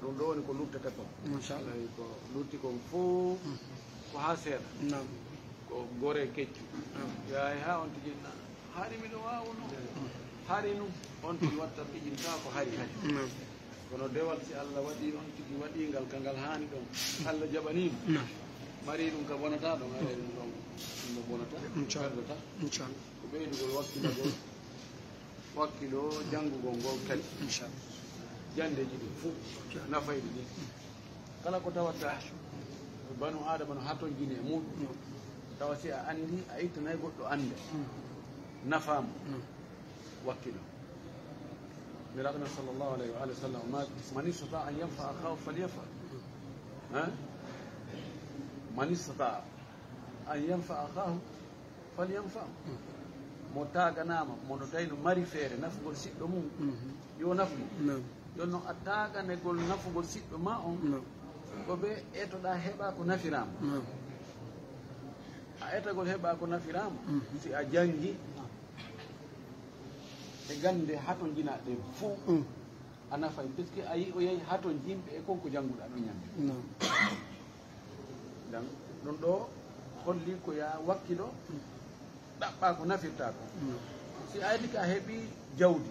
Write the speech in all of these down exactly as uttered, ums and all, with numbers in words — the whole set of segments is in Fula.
Ɗum ɗo woni ko luttata kon. Machallah. Eyi, ko lutti kon fof ko haa seeɗa. Naam. Ko gore keccu. Naam. Yaay haa on tigi na, hari miɗo waawuno. Hari nu, on tigi watta pijinta ko hari hari. Naam. Kono dewal si Allah waɗi on tigi waɗi ngal ka ngal haani ɗon, Allah jaɓaniima. Naam. Mari ɗum ka bonata ɗon, haray ɗum ɗon, ɗum ɗon bonata. Inchallah. Perdata. Inchallah. Ko ɓeydugol wakkilagol. Wakkilo janngugol ngol kadi. Inchallah. Janndeeji ɗin fof nafayɗi ɗin. Kala ko tawata banu Aadama no hatonjini e muɗum. Tawa si a anndi, a ittanay goɗɗo annde. Nafaama. Wakkilo. Nulaaɗo men sallallahu alayhi wa alihi wa sallam, ma, man istata an yanfa akahu falyafal. Ha? Man istata an yanfa akahu falyanfa. Mo taaganaama, mo no tawi no mari feere nafugol siɗɗo mum, yo nafu mo. Naam. Yo no a taaganegol nafugol siɗɗo ma on, naam, ko ɓe etoɗaa heɓa ko nafiraama. Naam. A etagol heɓa ko nafiraama, si a janngi e gannde hatonjinaa ɗen fof, mm, a nafay, parce que a yi'oyay hatonjinɓe e kon ko jannguɗaa ɗon ñande. Naam. Donc, ɗum ɗo holli ko ya wakkilo ɗaɓɓa ko nafirta ko. Mm. Si aydi ka heɓi jawdi,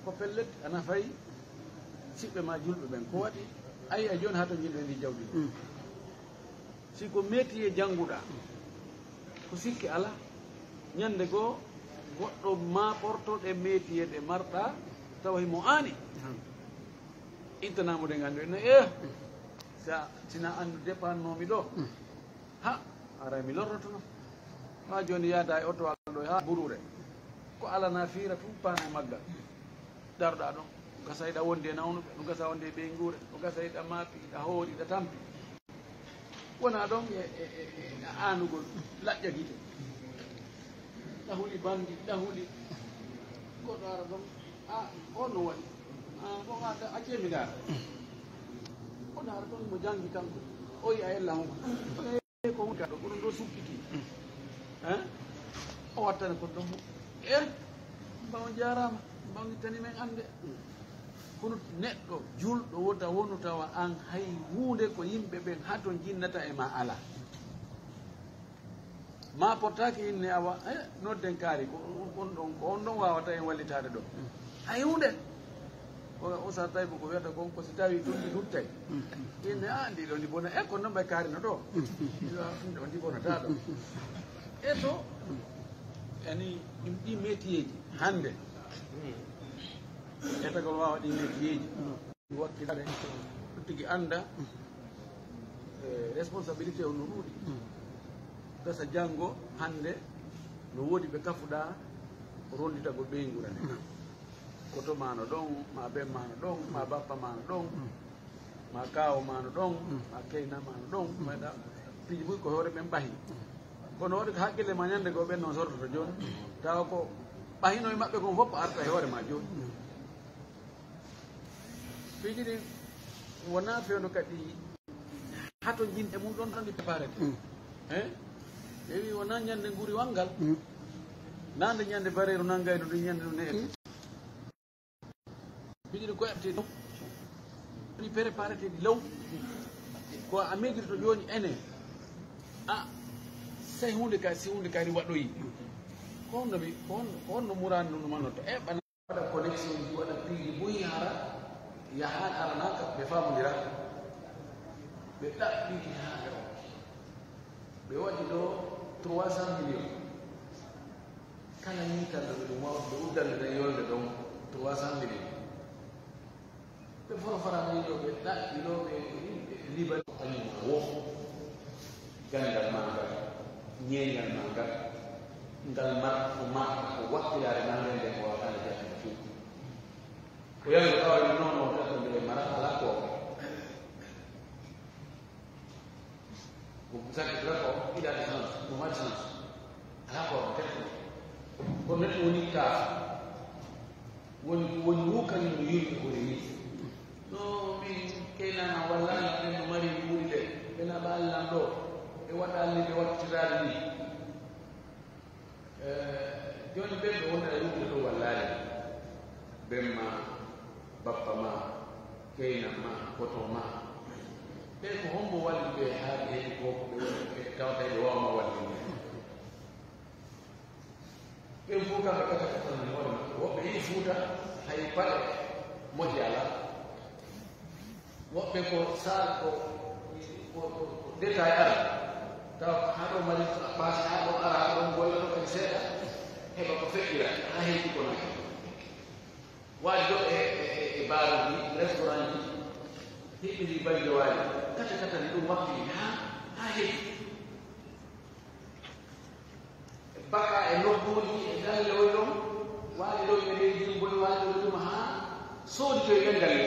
ko pellet a nafay siɓɓe ma julɓe ɓen. Ko waɗi ayi a jooni hatonjinɓe ndi jawdi ɗo? Mm. Si ko métier jannguɗaa, ko sikke alaa, ñande goo goɗɗo maaporto ɗe métier ɗe marɗaa, tawa himo aani. Naam. Ittanaamo ɗe nganndu-, ene, eh, sa, sina anndu dépannoomi ɗo, ha, aray mi lorrotono. Haa jooni yaada e oto alɗo haa Buruure. Ko alana fiira tun paana e maggal. Darɗa ɗon, no gasa hiɗa wondi e nawnuɓe, no gasa wondi e ɓeynguure, no gasa hiɗa maapi, hiɗa hoori, hiɗa tampi. Wona ɗon e, e, e, e aanugol laƴƴa gite. Ɗahuli banndi, ɗahuli. Goɗɗo ara ɗon, a, on no waɗi. A, bon, a, a ƴeemi ndaara. On ara ɗon mo janngi kanko. O yi'a ella honko. Ko woni ka ɗo, kono ɗo sukkiti. Hein? O wattani ko ɗon. Eh, mbaw jaaraama, mbaw ittani men annde. Kono neɗɗo juulɗo wota wonu tawa an hay huunde ko yimɓe ɓen haton jinnata e ma alaa. Ma pottaaki inne awa, eh, nodden kaari, ko on ɗon, ko on ɗon waawata en wallitaade ɗo. Hay huunde. O, o sa tawi ko ko wiyata kon, ko si tawi ɗum ɗi luttay. Inne, a, ndi ɗo ndi bona. E, kono noon ɓay kaari no ɗo. Ndi ɗo, ndi ɗo ndi bonata ɗo. E to, yani, ɗum ɗi métierji hannde. Etagol waawa ɗi métierji. Wakkilaare, tigi annda, e, responsabilité o no ɗuuɗi. Gasa janngo, hannde, no woodi ɓe kafuɗaa, ronditagol ɓeynguure nde. Koto ma no ɗon, ma ben ma no ɗon, ma bappa ma no ɗon, ma kaawo ma no ɗon, ma keyna ma no ɗon, mayɗa piiji buy ko hoore ɓen ɓahi. Kono waɗi ko hakkille ma ñande goo ɓen noon sortoto jooni. Tawa ko ɓahino e maɓɓe kon fof arta e hoore ma jooni. Piiji ɗin wonaa fewndo kadi hato jin e mum ɗon tan ɗi préparete. Mm. Hein? Ɓe wi wonaa ñande nguri wanngal. Mm. Nande ñande bareeru nanngayno ɗum ñande ɗum ne ete. Mm. Piiji ɗi ko eɓte ɗum. Ɗi préparete ɗi law. Ko a miijirto jooni ene. A, sey huunde ka, si huunde kadi waɗoyi. Ko honno mi, ko honno, ko honno muraani ɗum ɗum annotto? E ɓana waɗa connexion ji, waɗa piiji buy hara, yahan arana ka, ɓe faamondira. Ɓe ɗaɓɓiti haa ɓe on. Ɓe waɗi ɗo trois cent millions. Kala yiitanɗo ɓe ɗum wawde ɓe uddande ɗen yolde ɗon trois cent millions. Ɓe foro farani ɗo ɓe ɗaɓɓi ɗo ɓe liba kañum wo. Gandal ma ngal, ñeeñal ma ngal, ngal mar ko ma ko wakkilaare ma ngal nde ko wakkaande jaɓɓe fof. Ko yango tawa ni noon o tan nde ɓe mara alaa ko. Ko sakki tan ko ila de chance, ko mari chance. Alaa ko waɗa kadi. Ko neɗɗo woni kaaf. Woni, woni wo kañum no yurmi ko rewi. No min keynana walla ɓen no mari wuuri ɓe. Ɓe naɓa Allan ɗo. Ɓe waɗa Alli ɓe wattiraade ni. Eh, jooni ɓen ɓe wonda e wuurde ɗo wallaade. Ben ma, bappa ma, Keynam ma, koto ma. Ɓe ko hombo walli ɓe haa ɓe heɓi ko ɓe woni ɓe tawata ɓe waawma wallinde? Ɓen fof kamɓe kata ko tan hoore maɓɓe. Woɓɓe yiɗi Fuuta, hay paɗe moƴƴi alaa. Woɓɓe ko sal-, ko, ko, ko, ko détail alaa. Taw ko haa ɗo mari passe, haa ɗo ara, haa ɗo golla ɗo kadi seeɗa, heɓa ko feƴƴira, haa heɓi ko nafi. Waajjo e, e, e, e baaruuji, restaurant ji, heɓiri bajjo waaji, kata kata ni ɗum wakti haa, haa heɓi. E baka e nokkuuji, e galle oy ɗon, waali ɗon e leydi, mboy waali ɗon tuma haa soodi to e ɓen galle.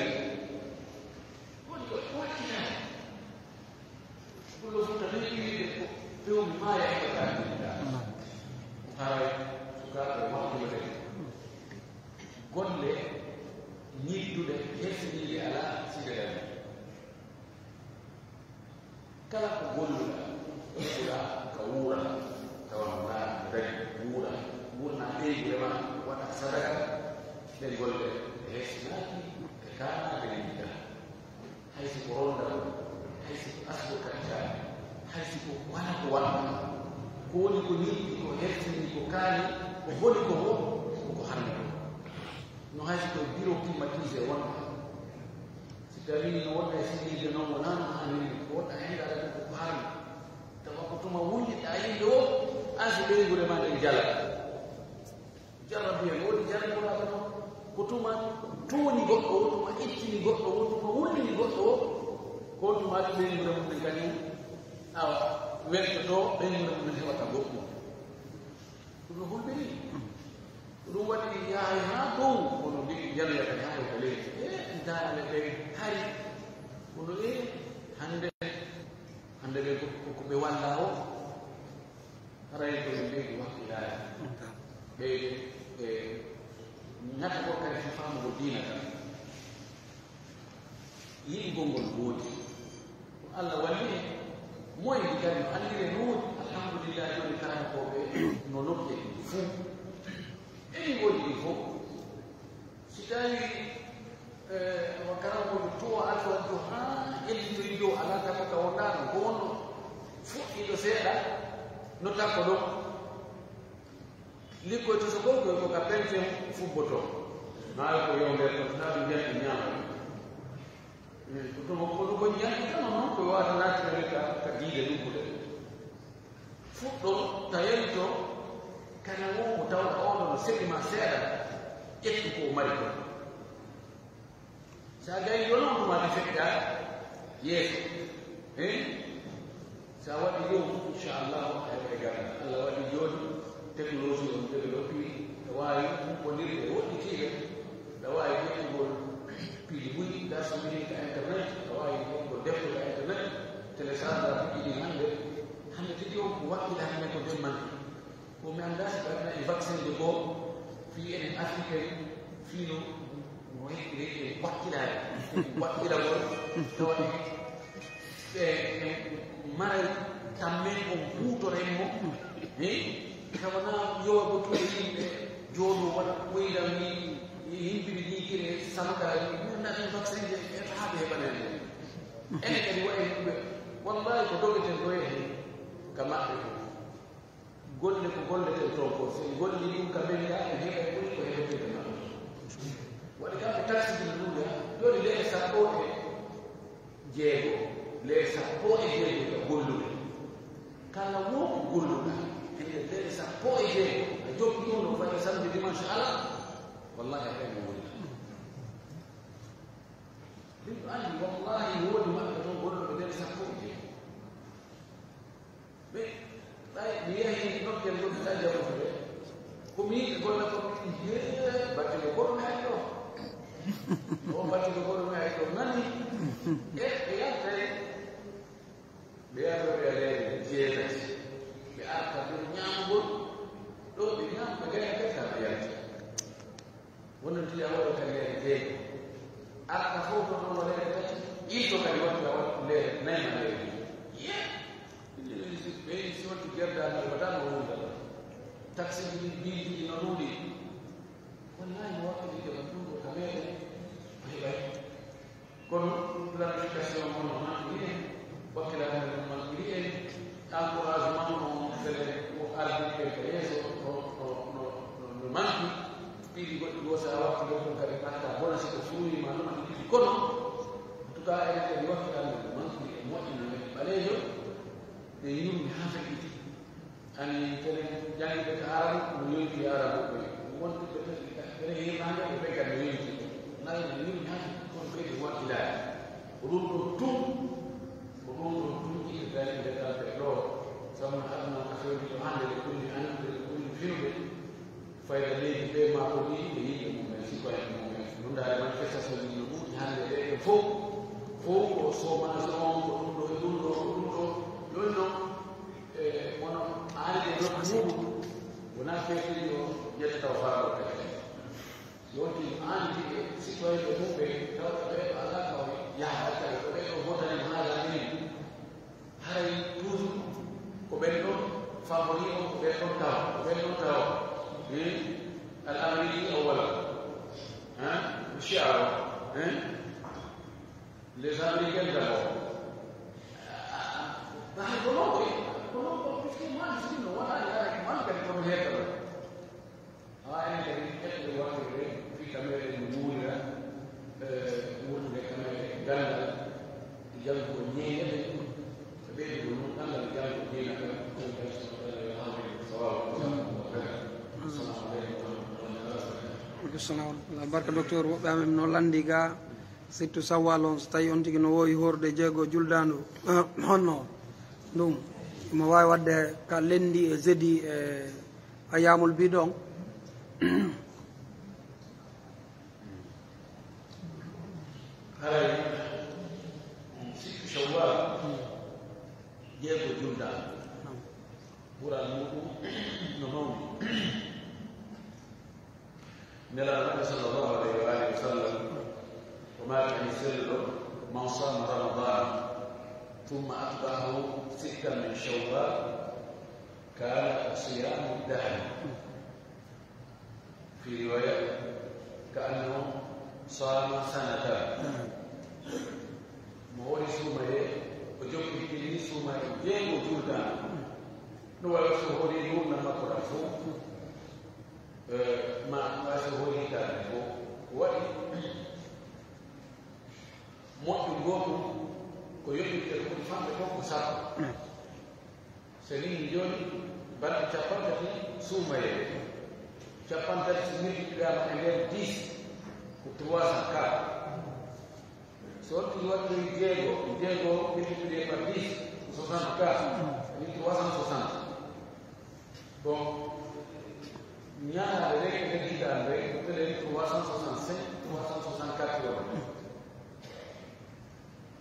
Woni ko wakkitaare. Pullo Fuuta ɓe ɓiyiiɓe ko pewmi maaya e ko taani. Haray sukaaɓe waktude golle ñidduɗe, hersindiiɗe alaa side ɗaɗi. Kala ko golluɗa, ɓura ka wuura, tawa no laaɓi, dañi, wuura, wuurna ɓeynguure ma, waɗa sadaka, ɗen golle e hersinaaki, e kaanaade e yidda. Hay si ko ronndal, hay si ko asgo kaccaani, hay si ko wala ko walla. Ko woni ko niiɓi, ko hersinii, ko kaani, ko boni ko wo, ko ko hannde ko. No hay si ko bureau climatisé wonɓe. Si tawii no wonɗa e sirliide noon wonaa no haaniri, ko wonɗa henndaade ko ko haani. Tawa ko tuma wulliɗaa yimɓe o, aan si ɓeynguure ma nden jala. Jarrabi en, woodi jarribooɗo Alla noon. Ko tuma tooñi goɗɗo o, tuma ittini goɗɗo o, tuma wullini goɗɗo o, ko tuma ɓeynguure mum en kañum, awa, weltoto, ɓeynguure mum en heɓata goɗɗum. Ɗum no hulɓinii. Ko ɗum waɗi yahay haa dow, kono liɗɗi njanoya kadi haa heɓa leydi. E daale ɓe hari. Kono e hannde, hannde ɓe ko, ko, ko ɓe walla o. Haray ko ɓe mbeyi wakkilaare. Ɓeyde, e, ŋata ko kadi fii faamugol diina kan. Yiɗugol ngol woodi. Ko Alla walli en. Moy ndi kadi no anndire no woodi. Alhamdulillahi, jooni karamokooɓe no nodde ɗi fof. Eni woodi ɗi fof. Si tawii, eh, wa karamokooɓe tuwa alfa waddu haa ƴellitoyi dow alaa takko ka wondaano ko wonno fuɗɗiiɗo seeɗa no takko ɗon. Likkoy to so ko, ko, ko ka pension fubbotoo. Maayo ko yewndere ɗon, naa ɗum njanɗi ñaama. Mm, ko ɗum, ko ɗum ko njanɗi tan noon, ko waata naattinori ka, ka diide luggude. Fuɗɗo, ta yalto, kana wo mo tawɗa oɗo no seɗi ma seeɗa, ƴettu ko o mari ko. Sa gayi ɗo noon, ɗum adi feƴƴa yeeso. Hein? Sa waɗi ɗum, inchallah, a heɓay ganda. Allah waɗi jooni, technologie on développé, no waawi huɓɓondirde e woɗɗitiiɓe, no waawi ƴettugol piiji buy, darsuuji ɗi ka internet, no waawi ƴettugol defte ka internet, télécharge piiji ɗin hannde. Hannde tigi on ko wakkila hannde ko jemmanti. Ko mi anndaa si ɓe waɗna e vaccin de goo, fii enen Afrique en, fii no, no heɓi rewɓe wakkilaare, wakkilagol, tawa e, e, e maray tammen on huutoren mo, eh? Tawa na yowa ko tuuɗe yimɓe, jooɗo waɗa koyral ni, e yimɓe ni kire sanuɗa, mi anndaa ɗum vaccin de, e haa ɓe heɓanen mo. Enen kadi wayi yimɓe, wallahi ko dogeten ɗo e heen, ka maɓɓe ko. Golle ko golleten toon ko, so en gollii ɗum ka men gaa, en heɓay ɓuri ko heɓeten ka maɓɓe. Waɗi kamɓe taxe ɗin ɗum ya, jooni leyɗe sappo e jeego, leyɗe sappo e jeego ka gollude. Kala wo ko golluɗaa, hende leyɗe sappo e jeego, a jokki ɗum no fayi samedi, dimanche, alarba, wallahi a heɓay mo woni. Min ɗo anndi, wallahi, woodi maɓɓe toon golluɓe leyɗe sappo e jeego. Ɓe, ɓay mi yahi nokkel goɗɗo tan jaɓude ɓe. Ko mi yiɗi golle ko mi yiɗi, hee, batti ko goɗɗo mi ari ɗo. O batti ko goɗɗo mi ari ɗo. Nani? E, ɓe yaltay. Ɓe yalta ɓe leere jeetati. Ɓe arta ɓe ñaamugol. Ɗo ɓe ñaam, ɓe gayna kadi ɓe yalta. Wonon tiya waɗo ka leere jeego. Arta fof to ɗon waɗeede tati, ilto kadi waɗta waɗ leere nayi ma leere ɗiɗi. Ye! Ɓe si wonti gerdaangal wata no wonda ɗo. Taxi ɗi, biiji ɗi no ɗuuɗi. Wallahi mo wakkilinde ma ɗum ɗo ka meɗen, o heɓay. Kono planification on no manquiri en, wakkilare men no manquiri en, encouragement on fele o ardi en ka yeeso no, no, no, no, no manqui. Piiji goɗɗi goo, so a wakkilo ɗum kadi, ɓatta bona si ko fuuyima ɗum aɗa yiɗi. Kono, en tout cas, enen kadi wakkilare men no manquiri en, moƴƴina men ɓaleejo, ɓe yurmi haa feƴƴiti. Ani kono jannguɓe ko Arabu, no yonti e Arabu ɓe. Wonɓe ɓe tawi ɓe hirnaange, ɓe ɓe kadi no yonti. Nayi no yonti hannde, kono kadi wakkilaaji. Ko ɗum ɗo tun, ko ɗum ɗo tun ƴitte tawi nde kalɓe ɗo. Sabu no aduna ka fewndi ɗo hannde, ɗe ɓuri anndude, ɗe ɓuri finude. Fayda leydi ɓe ma ko ɗi, ɓe yimɓe mum en, citoyen mum en. Ɗum ndaari manifestation ɗi no ɗuuɗi hannde ɗe, ɗen fof. Fof ko chômage on, ko ɗum ɗo, e ɗum ɗo, ko ɗum ɗo. Jooni noon, e, kono aani e nokku muɗum, wonaa feetude o ƴetta taw faalo kadi. Yonti aani e citoyen ɓe mum ɓe, taw ɓe alaa taw yaha accata ko ɓe ɗo votani haala ni. Haray toujours ko ɓen ɗon favori on, ko ɓen ɗon taw, ko ɓen ɗon taw. Hein? Al Amérique o wala. Hein? Chiaro. Hein? Les Américains d'abord. Ah, ah, ah, ko non, oui. Ko non, ko puisque moi, je suis no wona, ya, man kadi kono heddata. Haa enen kadi ƴettude waɗtude fii ka meɗen no wuurira, eh, wuurdude ka meɗen ganndal, janngo ko ñeeñeten ɗum, e ɓeydude noon ganndal janngo diina kan, ko ɗum tan so Allah yo hawre sawaaba. Assalamu aleykum wa rahmatullahi wa barakatuh. Waaleykum salam wa rahmatullah. Barka, docteur, woɓɓe amen no lanndi ga, sittu Sawwal on, so tawi on tigi no woowi hoorde jeego juldaandu, eh, honno ɗum? Mo waawi waɗde ka lenndi e jeudi e Ayyaamul biɗ on. Haray, sittu Shawwal, jeego juldaandu. Ɓural muɗum no mawni. Nelaaɗo Nabi sallallahu alayhi wa alihi wa sallam, o maaki en selluɗo, "Man sama Ramadana, thumma atba'ahu sittan min Shawwal, kana ka siyami dahri." Fi riwaya, "Ka annahu sama sanatan." Mo hori suumaye, o jokkitini suumaye jeego juldaandu. No wayi so hori ngurndan makko ɗan fof, eh, ma, ma so hori hitaande fof. Ko waɗi moƴƴu goomu ko yoɓirte ko ɓuri famɗe fof ko sappo. So min jooni, balɗe cappanɗe tati suumayee. Cappanɗe tati so multipliaama e nder dix, ko trois cent quatre. So on tigi waɗi jeego, jeego multiplié par dix, ko soixante-quatre, ni trois cent soixante. Bon, ñaalaade rek e nder hitaande rek, ko telen trois cent soixante-cinq, trois cent soixante-quatre yoon.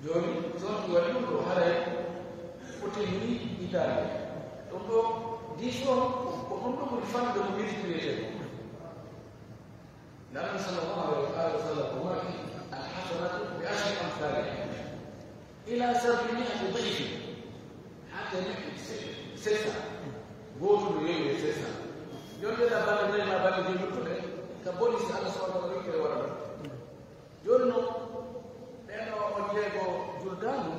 Jooni, so on waɗi ɗum ɗo, haray ko tenni hitaande. Ɗum ɗo, dix on, ko ɗum ɗo woni fannude ko multiplié ko. Nabi sallallahu alayhi wa sallam ko maaki, "Al hasanatu bi ashri amthaliha, ila sab'i mi'ati da'ifin." Haa teemeɗɗe sept cents. Gooto no yewi e sept cents. Jooni, ɗeɗa balɗe nayi ma balɗe joyi luttuɗe, ka bonus Allah subhanahu wa ta'ala wikkere waɗa ɗum. Jooni noon, ɓeeɗo on jeego juldaandu,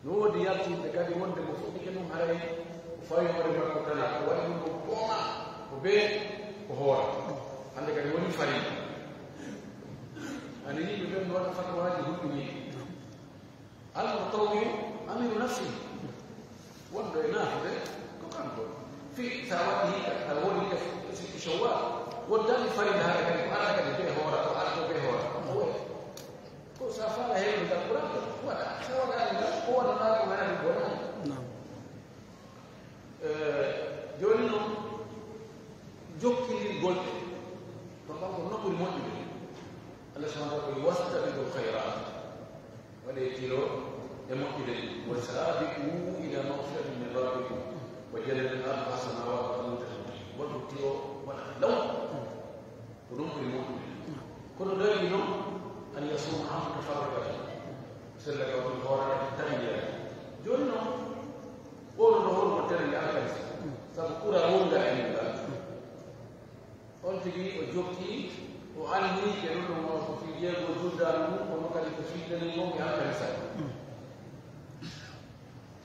no woodi yaltinde kadi wonde mo fuɗɗike ɗum haray ko fawi hoore makko tan, ko waɗi ɗum ko pooma, ko bee ko hoora. Hannde kadi woni farilla. Ani yimɓe ɓen no waɗa fatwaaji hulɓiniiɗi. Al-mutawwi'u amiru nafsihi. Wonɗo e naafude ko kanko. Fii so a waɗi hikka, a woni e sittu Shawwal, wondaani farilla hara kadi, ko arata kadi bee hoora, ko arata bee hoora. Ko sa faala heewde ngal Qur'an, waɗa. Sa waɗaani ngal, ko waɗanaa ko wonani ko wonani. Naam. Eh, jooni noon, jokkindirgol ɗe, ko kanko no ɓuri moƴƴude. Allah subhanahu wa ta'ala, "Wastabiqul khayrat." Waɗee tiro e moƴƴude ɗi. "Wa sabiqu ila maghfiratin min rabbikum wa jannatin arduha samawati wal ardu." Waɗu tiro, waɗa law. Ko ɗum ɓuri moƴƴude. Kono dañi noon, an yasuma an mutafarriqatan. Sella ka woni hoore tan jeyaa. Jooni noon, oɗo no hono ko tere nde alkamisa. Sabu kura wonga e mum ngal. On tigi o jokki, o anni ke ɗum ɗum o ko fii jeego juldaandu mum, kono kadi ko Fii tenen mawɓe alkamisa.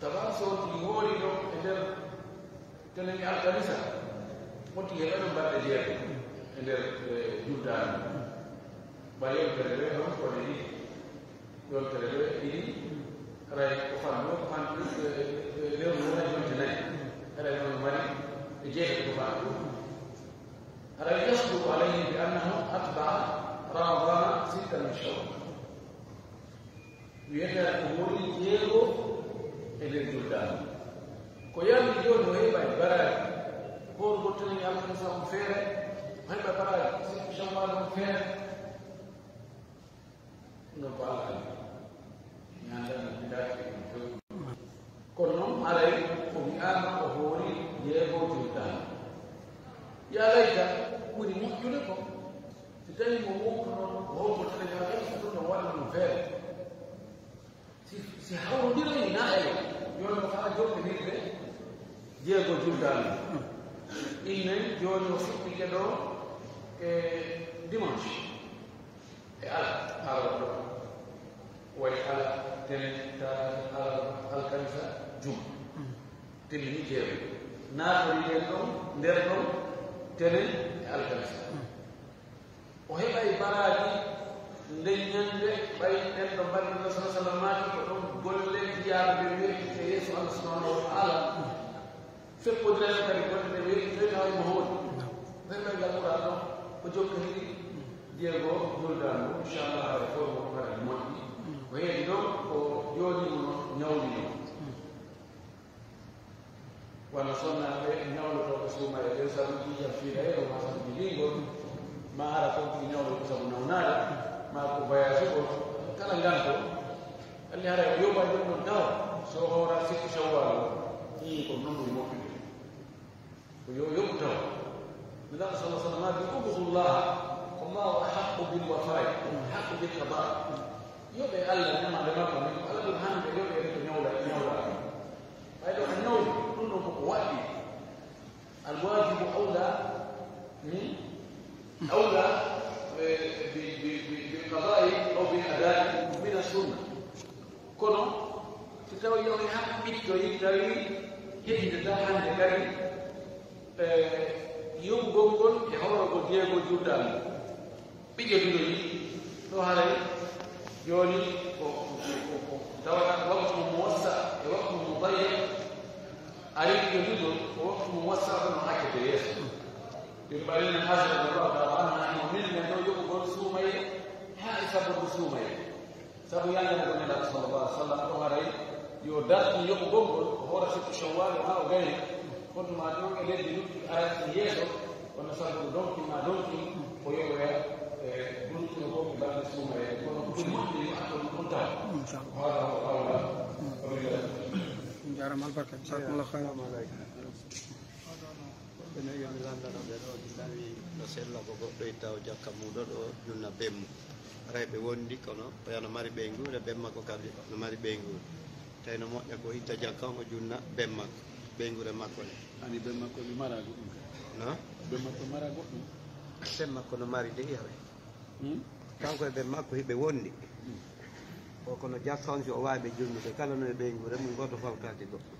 Tawa so on tigi hoori ɗo e nder tenen alkamisa, on tigi heɓa ɗum balɗe jeego e nder, eh, juldaani. Ɓay yontere ɗo e ɗon ko ɗe ɗiɗi. Yontere ɗo e ɗiɗi, haray ko fannu, ko fannu, eh, eh, lewru ngu hay yonte nayi. Haray noon mari e jeetati ko fannu. Haray yasduqu alayhi bi annahu atba'a Ramadana sittan min Shawwal. Wiyata ko hoori jeego e nder juldaani. Ko yalti jooni o heɓa e baraaji. Hoorugol tenen alkamisa on feere, o heɓa baraaji sittu Shawwal on feere. Ɗum ko Allah anndi. Mi anndaa no mbiɗa ɗum few. Kono noon, haray o wiyaama o hoori jeego juldaani. Yaa layta, ɓuri moƴƴude ko si tawii mo wowluno o hoorugol tenen alkamisa ɗum no waɗa ɗum feere. Si, si hawrondiray naayɓe, yo no faa jokkondirde jeego juldaani. Innen jooni o fuɗɗike ɗo e dimanche, e ala, alarba ɗo. Way ala, tene, talaata, alarba, alkamisa, juma. Tellini jeego. Naatorii en ɗon, nder ɗon, tene e alkamisa. O heɓay baraaji nden ñannde, ɓay ɓen ɗo mbaɗi Rasul sallallahu alaihi wasallam maaki ko ɗon golle jiyaaɓe ɓe weeɓi e yeeso Allah subhanahu wa ta'ala. Feppodiray kadi golle ɗe weeɓi toy tawa mo hooli. O heɓay ngal ɓuraa ɗon, o jokkondirii jeego juldaani. Inchallah, haray fof mo waɗa moƴƴi. Ko heedi ɗon ko jooni mo ñawlino. Wano sonnaaɓe ñawlotooɓe suumayee ɓen, sabu ƴiiƴam fiirayre, maa sabu jilingol, maa hara kon tigi ñawlotoo sabu nawnaare, maa ko voyage ugol, kala nganto, alli haray o yoɓa ɗum ɗon tawa, so o hoora sittu Shawwal o, ii, ko non ɓuri moƴƴude. Ko yo o yoɓu tawa. Nulaaɗo sallallahu alaihi wasallam maa ɓe, "Ubudullaha, wa ma huwa ahaqqu bil wafa'i, ahaqqu bil qada'i." Yoɓee Allah, ñamaande makko nden, ko Allah ɓuri hande yoɓeede ko ñawla-, ñawlaaɗo. Ɓay ɗo a ñawli, ɗum ɗon koko waɗɗi. Al wajibu awla, hmm? Awla, eh, bi, bi, bi, bil qada'i aw bil ada'i min as sunna. Kono, so tawii on haɓɓittoyi, tawi heɓidata hannde kadi, eh, yoɓugol ngol e hoorugol jeego juldaani. Ɓiƴƴe duɗoyi, ɗo haray jooni ko, ko, ko, ko tawata waktu mo muwassa e waktu mo mudayyaq, ari ko duɗo ko waktu mo muwassa, kono accete yeeso. Ɗum ɓaɗi men Aisha radiyallahu ta'ala anha, imo neli men ɗo yoɓugol suumayee, haa e sabbude suumayee. Sabu yannde nde Nelaaɗo sallallahu alaihi wasallam ɗo haray yo dartin yoɓugol ngol, o hoora sittu Shawwal haa o gayna. Kono tuma ɗum e lebbi luttuɗi arata e yeeso, kono sabu ɗum donki ma donki ko yoɓoya, e, luttuɗo ko e balɗe suumayee. Kono ko ɓuri moƴƴude yo artu ɗum tawa. Inchallah. Hada huwa awla. Wabillahi. On jaaraama albarka. Jazakumullahu khairan. Ɓe no yo mi lanndano ɓe ɗo, mi nani no sella ko goɗɗo itta o jakka muuɗo ɗo junna bemmu. Haray ɓe wondi, kono oya no mari ɓeynguure, bemmakko kadi no mari ɓeynguure. Tawi no moƴƴa ko itta jakka on o junna bemmakko, ɓeynguure makko nde. Ani bemmakko mi mara goɗɗum kadi. No? Bemmakko mara goɗɗum. Bemmakko no mari de yawe. Hmm? Kanko e bemmakko hiɓe wondi. Hmm. O kono jakka on si o waawi ɓe junnude, kala no e ɓeynguure mum gooto fawtaaki goɗɗum.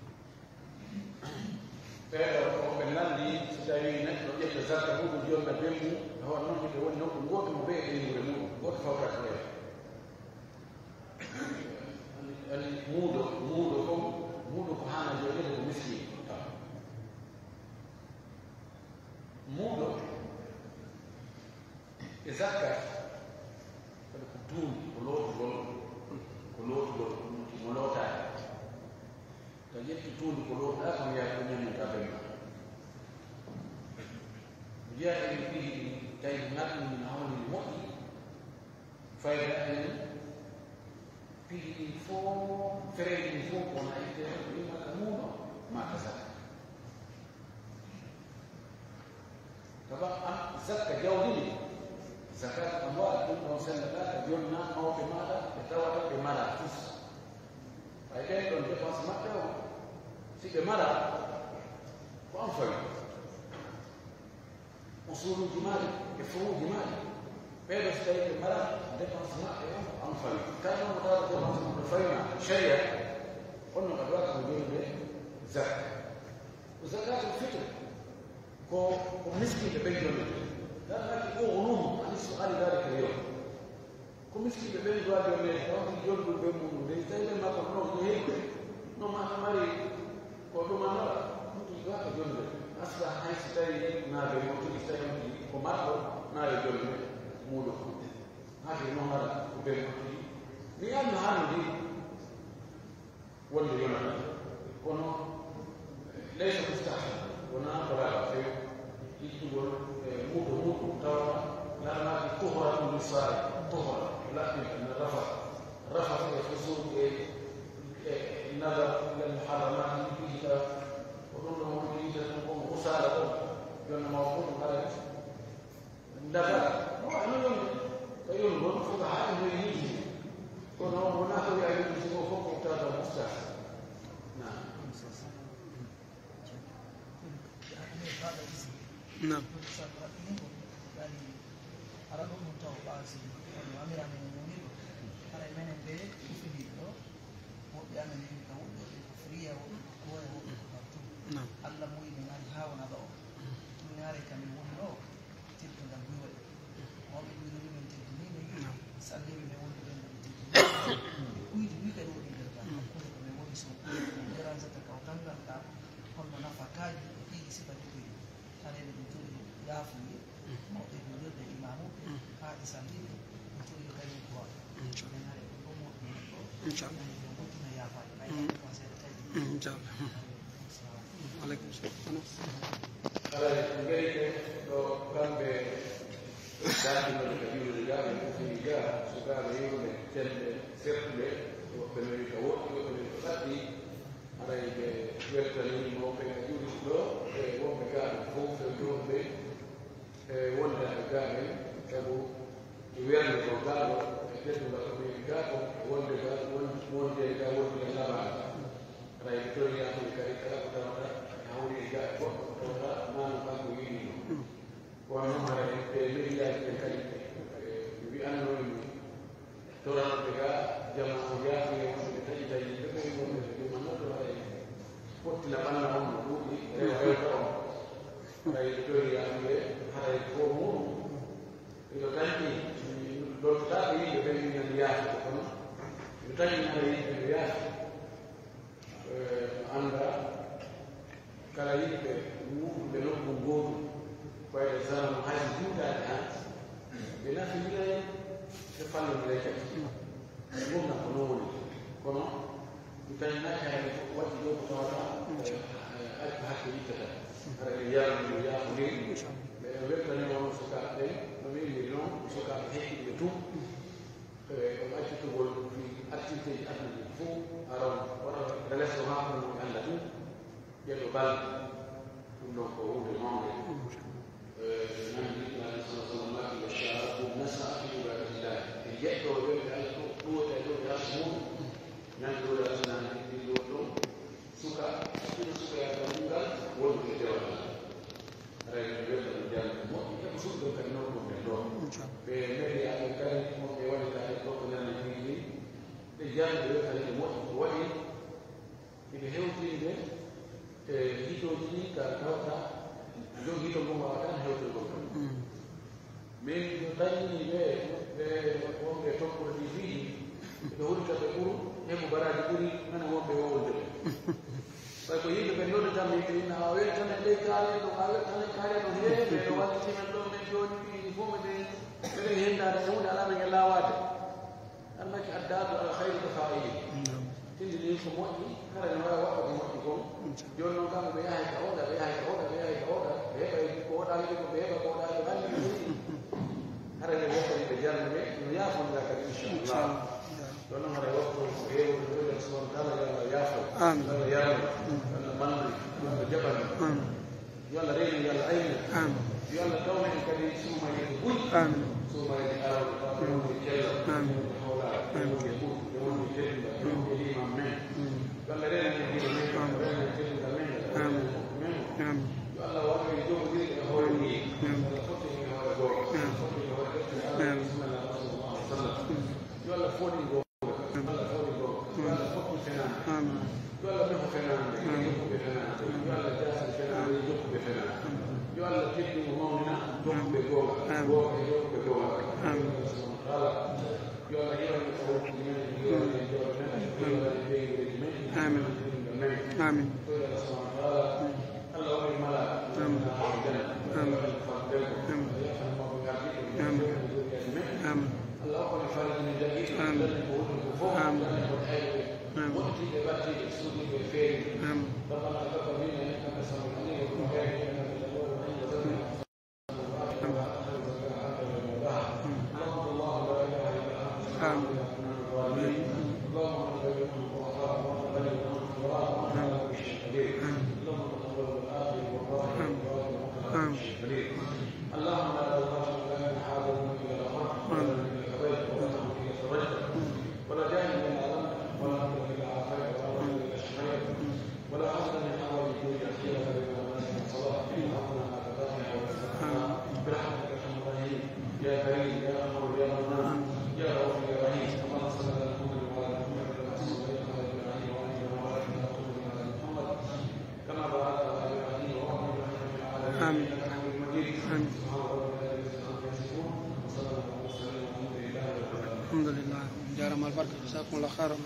Ɓeeɗo ko ɓe nanndi, so tawii neɗɗo ƴetta zakka huɗo jonna bemmu, e hoore noon hiɓe woni nokku gooto mo ɓe e ɓeynguure muɗum, gooto fawtaaki ɓe. Ani, ani muudo, muudo ko, muudo ko haana jooɗeede ko miskiin taw. Muudo e zakka, kadi ko tuundi, ko lootugol, ko lootugol, mo lootaade. Taw ƴetti tuundi ko lootuɗaa kam, yaha ko ñamminta bemma. O jeyaa en piiji ɗin, tawi ko ŋarɗini no hawni no moƴƴi. Fayda en piiji ɗin fof, fereeji ɗin fof, ko wona ittee ko ɗin maka muuɗo, maka zakka. Kaba an zakka jawdi ndi, zakat amwal, ɗum ɗon sellata ka jonna mawɓe maaɗa ɓe tawata ɓe mara tous. Ɓay ɓen ɗon dépense maɓɓe on, si ɓe mara, ko an fawi. Usuluuji maaɗi e furuuji maaɗi, ɓee ɗo si tawii ɓe mara dépense maɓɓe on, ko an Fawi. Kala mo tawa ko on ɗo fawina shari'a, on no kadi wata ko jonnde zakka. Ko zakatul fitr, ko, ko miskinɓe ɓen jonnde. Kala ngati ko onuhum ani su'ali dalika al-yawm. Ko miskinɓe ɓen duwa jonnde, tawti jonndu ɓe mum, de tawi ɓe makko no, no heɓɓe, no ma, no mari ko ɗumanora, ɗum ɗum duwa ko jonnde. Asla hay si tawi naaɓe mo tigi, si tawi ko makko, naaɓe jonnde, muuɗo ko. Haade noon hara ko ɓen waɗi. Mi annda hannde wonde yonata. Kono laysa mustahsan, wonaa ko laaɓa few. Ittugol e muuɗo muuɗum tawata laamaaki tuhratun lissaa'im, tuhra, laɓɓinta, na rafa. Rafa e fusuuq e, e nadar, ilal muharramaat, ɗum ɗiita. Ko ɗum ɗo woni ɗiita ɗum, ko mo usaala ɗum. Jonnde maw ko ɗum haray. Daga, no, ano yonde. Ka yonde won, fof ko haɗa no yiɗi. Kono wona ko wiya yiɗi, so fof ko tata musta. Na. Na. Ara ɗo ɗum taw ɓaasi, kono amira men woni ɗo. Ara menen ɓe ɗo fini ɗo. Woɓɓe amen heɓi ka woɓɓe, woɓɓe ko friya, woɓɓe ko koya, woɓɓe ko partout. Naam. Allah moyi ɓe ngari haa wona ɗo. Ɗum ngare kam e woni ɗo. Teddungal buy waɗi. Mawɓe buy waɗi men teddini ɓe. Naam. Salliri ɓe wonde ɓen ɓe teddini. Ɓe kuydi buy kadi woni nder tan. Hakkunde ko ɓe woni so kuydi ɓe deranzata kaw tangal ɗa. Holno nafa kaaji e ɗi sifa ɗi kuydi. Haray ɓe ɗum turi yaafuye. Mawɓe juulirde imaamuɓe. Haa ɓe salliri. Ɗum turi yo tawi ko waɗa. Nden haray ɗum ɗo moƴƴi neɗɗo. Inchallah. Ɓe ngottina yaafaade. Ɓay ko seeɗa tawi. Inchallah. Aleykum salam. Alaa, en ngari ko ɗo kamɓe dartinooɓe ka juulde ga, ɓe kufini ga, sukaaɓe yimɓe, temɓe, sertuɓe, woɓɓe no wi'i ka woɗɗi, woɓɓe no wi'i ka ɓatti. Haray ɓe weltanii mawɓe ka juulde ɗo, e wonɓe ga ɗo fof, e jooɗɓe, e wonde aɓe ga ɓen, sabu e wernde ko ga ɗo, e teddungal ko ɓeydi ga ko, e wonde ga, won-, wonde ga, wonde labaɗo. Haray ɓe tori yaafude kadi kala ko tawata e hawri e jaɓe goɗɗo ko tawata maano kanko yiɗi ɗum. Kono noon haray ɓe mehiyaaji ɓen kadi, ɓe wi'anno en toranoɓe ga jama o yaafuye wonɓe ɓe taƴi taƴi ɓe ɓe wonɓe ɓe ɗum annoto haray fottina ɓanna on no ɗuuɗi rewa rewta on. Haray ɓe tori yaafuye haray ko muɗum. Miɗo taƴi, mi lottotaako yimɓe ɓen, min nani yaafude, kono miɗo taƴi hara yimɓe no yaafi. Eh, no annda kala yimɓe wuurɓe nokku ngootu, ko e zaman hay juutaade han, ɓe nafidiray, ɓe fallondiray kadi. Ngurndan ko noon woni. Kono mi tawi nayi hay waɗi ɗo ko tawata, eh, eh, ay ko hakke ittata. Hara ɓe yarani, ɓe yaafondiri. Ɓe weltanima on sukaaɓe ɓen, no ɓe inniri noon, sukaaɓe heɓɓiiɓe tun. Eh, on accitugol fii activité ji aduna ɗin fof, aron, wona relation haa kono ɓe annda tun. Ƴeeɗo balɗe, ɗum ɗon ko huunde mawnde. Eh, nandi Nulaaɗo sallallaahu alayhi wa sallam maaki, "Wa sharakun nasa fi ibadatillah." E jeɗɗo ɓe ɓe Allah ɗo ɗuwata e dow e arsi mum. Nandi ɗo e arsi nandi ɗin ɗo ɗum. Suka, ɗum suka yaaka ɗum ngal, wonde e dewal ngal. Haray ɓe welta ɗum jannde moƴƴi. E ko suɓi ɗum kadi noon ɗum ɓen ɗo. Ɓe meɗi aɓe kadi, mon ɓe wallitaade ɗo ko nande ɗin ɗin. Ɓe jannde ɓe welta ɗum moƴƴi ko waɗi. Ina hewtinde e hitooji ɗi ka tawata, joom hito ngon waawata hewtugol kam. Mm. Min no taƴini ɓe, ɓe wonɓe tokkude ɗi fii, ɓe holi ka ɓe ɓuru, heɓu baraaji ɓuri, nana wonɓe wowlude ɓe. Ɓay ko yimɓe ɓe nodde tan, yimɓe inna, a weltane ley kaare ɗo, a weltane kaare ɗo, heewi ɓe no wallitimen ɗo, men jooni, ɗi fof ɓe, ɓe hendaade, e huunde alaa men e laawaade. Annaki addaatu ala khayri ka faa'ili. Naam. Tindi ni ko moƴƴi, hara ne waawi waɗde ko moƴƴi kon. Jooni noon kamɓe ɓe yahay ka oɗa, ɓe yahay ka oɗa, ɓe yahay ka oɗa, ɓe heɓay ko oɗa yiɗi ko, ɓe heɓa ko oɗa yiɗi ko. Hara ne woppani ɓe jannde ɓe, no yaafondira kadi, inchallah. Inchallah. Jooni noon hara woppo ko heewde, ko Allah subhanahu wa ta'ala, yo Allah yaafo. Amiin. Yo Allah yarno. Yo Allah mannu. Yo Allah jaɓan. Amiin. Yo Allah reenu, yo Allah aynu. Amiin. Yo Allah taw men kadi suumayee ko ɓuri. Amiin. Suumayee arawɓe taw ɓe woni cellal, ɓe woni hawlaaɓe, ɓe woni e ɓurɗo, ɓe woni e teddungal, ɓe woni e liman men. Amiin. Yo Allah reenu e diine men, amiin, reenu e teddungal men, amiin, reenu e men. Amiin. Yo Allah waɗu en jogodirɓe e hoore diine. Amiin. Yo Allah fottinu en e hoore goonga. Amiin. Fottinu en e hoore deftere Allah, amiin, sunna Nulaaɗo sallallahu alayhi wa sallam. Amiin. Yo Allah fottinu Amin. Yo Allah meho fenaande, amin, jokkuɓe fenaande. Yo Allah jaasir fenaande, jokkuɓe fenaande. Yo Allah teddingo mawnina jokkuɓe goonga. Amin. Goonga e jokkuɓe goonga. Amin. Yo Allah subhanahu wa ta'ala, yo Allah yewanno ko wonti men, yo Allah yewanno men, yo Allah yewanno men. Amin. Amin. Amin. Yo Allah subhanahu wa ta'ala, Allah waɗi mala. Amin. Amin. Amin. Amin. Amin. Amin. Amin. آمين. آمين. ولا داعي إلا أعلمت، ولا أمر إلا عافيت، ولا أمر إلا شفيت، ولا حاجة من حوائج الدنيا خيرها لنا ولك من صلاة، إلا أعطنا ما تقاضي حوائجنا برحمتك يا أرحم الراحمين، يا كريم، يا غفور، يا منان، يا رؤوف، يا رحيم. اللهم صل على محمد وعلى آل محمد كما صليت على إبراهيم وعلى آل إبراهيم وبارك على محمد وعلى آل محمد كما باركت على إبراهيم وعلى آل إبراهيم في العالمين إنك حميد مجيد. آمين. سبحان ربك رب العزة عما يصفون، وسلام على المرسلين والحمد لله رب العالمين. الحمد لله. جزاكم الله خيرا.